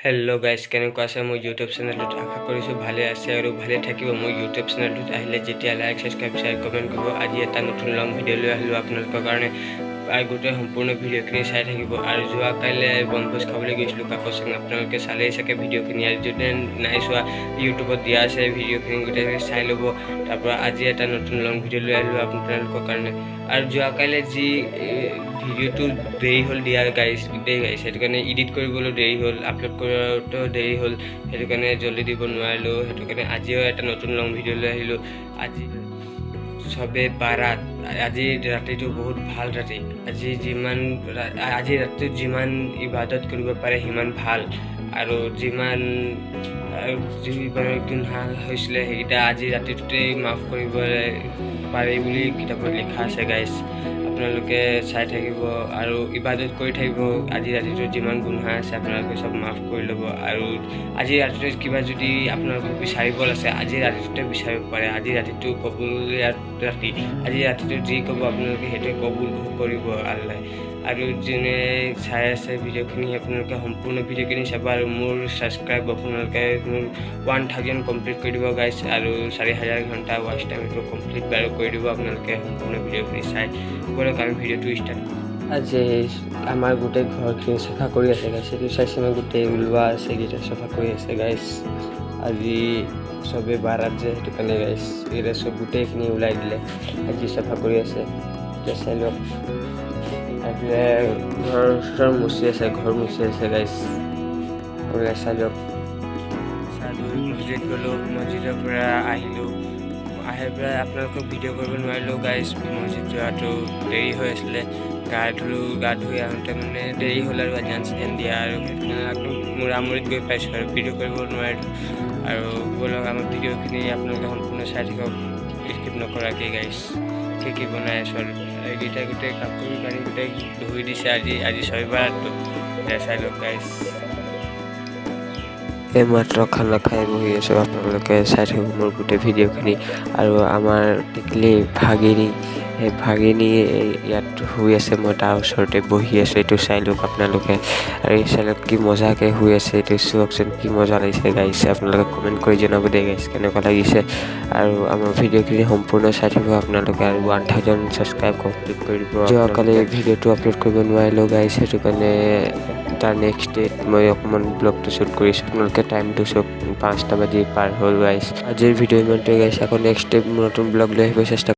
Hello' guys, কেনেকুৱা আছে মোৰ ইউটিউব চেনেলটোত? আশা কৰিছোঁ ভালে আছে আৰু ভালে থাকিব। মোৰ ইউটিউব চেনেলটোত আহিলে যেতিয়া লাইক, ছাবস্ক্ৰাইব, শ্বেয়াৰ, কমেণ্ট কৰিব। আজি এটা নতুন লং ভিডিঅ' লৈ আহিলোঁ আপোনালোকৰ কাৰণে আৰু গোটেই সম্পূৰ্ণ ভিডিঅ'খিনি চাই থাকিব। আৰু যোৱা কাইলৈ বনভোজ খাবলৈ গৈছিলোঁ কাকচাং। আপোনালোকে চালেই চাগে ভিডিঅ'খিনি আৰু যদি নাই চোৱা, ইউটিউবত দিয়া আছে ভিডিঅ'খিনি, গোটেইখিনি চাই ল'ব। তাৰপৰা আজি এটা নতুন লং ভিডিঅ' লৈ আহিলোঁ আপোনালোকৰ কাৰণে। আৰু যোৱাকাইলৈ যি ভিডিঅ'টো দেৰি হ'ল দিয়া গাইজ দেই গাইজ, সেইটো কাৰণে এডিট কৰিবলৈ দেৰি হ'ল, আপলোড কৰোঁতেও দেৰি হ'ল, সেইটো কাৰণে জল্দি দিব নোৱাৰিলোঁ। সেইটো কাৰণে আজিও এটা নতুন লং ভিডিঅ' লৈ আহিলোঁ। আজি চবে বাৰাত। আজি ৰাতিটো বহুত ভাল ৰাতি। আজি ৰাতিটোত যিমান ইবাদত কৰিব পাৰে সিমান ভাল। আৰু যিমান যিমান গুনাহ হৈছিলে, সেইকেইটা আজি ৰাতিটোতেই মাফ কৰিব পাৰি বুলি কিতাপত লিখা আছে। গাইজ, আপোনালোকে চাই থাকিব আৰু ইবাদত কৰি থাকিব। আজি ৰাতিটোত যিমান গুনাহ আছে, আপোনালোকে চব মাফ কৰি ল'ব। আৰু আজি ৰাতিটোত কিবা যদি আপোনালোকক বিচাৰিব আছে, আজি ৰাতিটোতে বিচাৰিব পাৰে। আজি ৰাতিটো কবুলিয়াত ৰাতি। আজি ৰাতিটোত যি ক'ব আপোনালোকে, সেইটোৱে কবুল কৰিব আল্লাই। আৰু যোনে চাই আছে ভিডিঅ'খিনি, আপোনালোকে সম্পূৰ্ণ ভিডিঅ'খিনি চাব আৰু মোৰ ছাবস্ক্ৰাইব আপোনালোকে মোৰ 1000 কমপ্লিট কৰি দিব গাইছ। আৰু 4000 ঘণ্টা ৱাচ টাইম, এইটো কমপ্লিট বাৰু কৰি দিব আপোনালোকে সম্পূৰ্ণ ভিডিঅ'খিনি চাই। ব'লক, আমি ভিডিঅ'টো ষ্টাৰ্ট কৰোঁ। আজি আমাৰ গোটেই ঘৰখিনি চাফা কৰি আছে গাইছ। এইটো চাইছে মই, গোটেই ওলোৱা আছে, এইকেইটা চাফা কৰি আছে গাইছ। আজি চবে বাৰাত যে, সেইটো কাৰণে গাইছ, এইকেইটা চব গোটেইখিনি ওলাই দিলে। আজি চাফা কৰি আছে, এতিয়া চাই লওক। এইফালে ঘৰ চৰ মুচি আছে, ঘৰ মুচি আছে গাইছ, আপোনালোকে চাই লওক। চাহ ধুই মছজিদ গ'লোঁ, মছজিদৰ পৰা আহিলোঁ। আহি পেলাই আপোনালোকক ভিডিঅ' কৰিব নোৱাৰিলোঁ গাইছ। মছজিদ যোৱাটো দেৰি হৈ আছিলে। গা ধুলোঁ, গা ধুই আহোঁতে মানে দেৰি হ'ল আৰু আজান চাজান দিয়া আৰু সেইকাৰণে একদম মূৰামূৰিত গৈ পাইছোঁ আৰু ভিডিঅ' কৰিব নোৱাৰিলোঁ। আৰু ব'লক, আমাৰ ভিডিঅ'খিনি আপোনালোকে সম্পূৰ্ণ চাই থাকক স্কিপ নকৰাকৈ। গাইছ, কি কি বনাই আছোঁ আৰু এইকেইটা গোটেই কাপোৰ কানি গোটেই ধুই দিছে আজি। আজি ছয়বাৰটো এতিয়া চাই লওক গাইছ। এইমাত্ৰ খানা খাই বহি আছোঁ। আপোনালোকে চাই থাকিব মোৰ গোটেই ভিডিঅ'খিনি। আৰু আমাৰ টিকলি ভাগিনী, সেই ভাগিনী ইয়াত শুই আছে, মই তাৰ ওচৰতে বহি আছোঁ। এইটো চাই লওক আপোনালোকে। আৰু এই চাই লওক, কি মজাকৈ শুই আছে। এইটো চাওকচোন, কি মজা লাগিছে গাইছ। আপোনালোকে কমেণ্ট কৰি জনাব দেই গাইছ, কেনেকুৱা লাগিছে। আৰু আমাৰ ভিডিঅ'খিনি সম্পূৰ্ণ চাই থাকিব আপোনালোকে আৰু 1000 ছাবস্ক্ৰাইব কমপ্লিট কৰি দিব। যোৱাকালি ভিডিঅ'টো আপলোড কৰিব নোৱাৰিলোঁ গাইছ, সেইটো কাৰণে তাৰ নেক্সট ডে'ত মই অকণমান ব্লগটো শ্বুট কৰিছোঁ। আপোনালোকে টাইমটো চাওক, 5টা বাজি পাৰ হ'ল গাইছ। আজিৰ ভিডিঅ' ইমানটোৱে গাইছ। আকৌ নেক্সট ডে নতুন ব্লগ লৈ আহিব চেষ্টা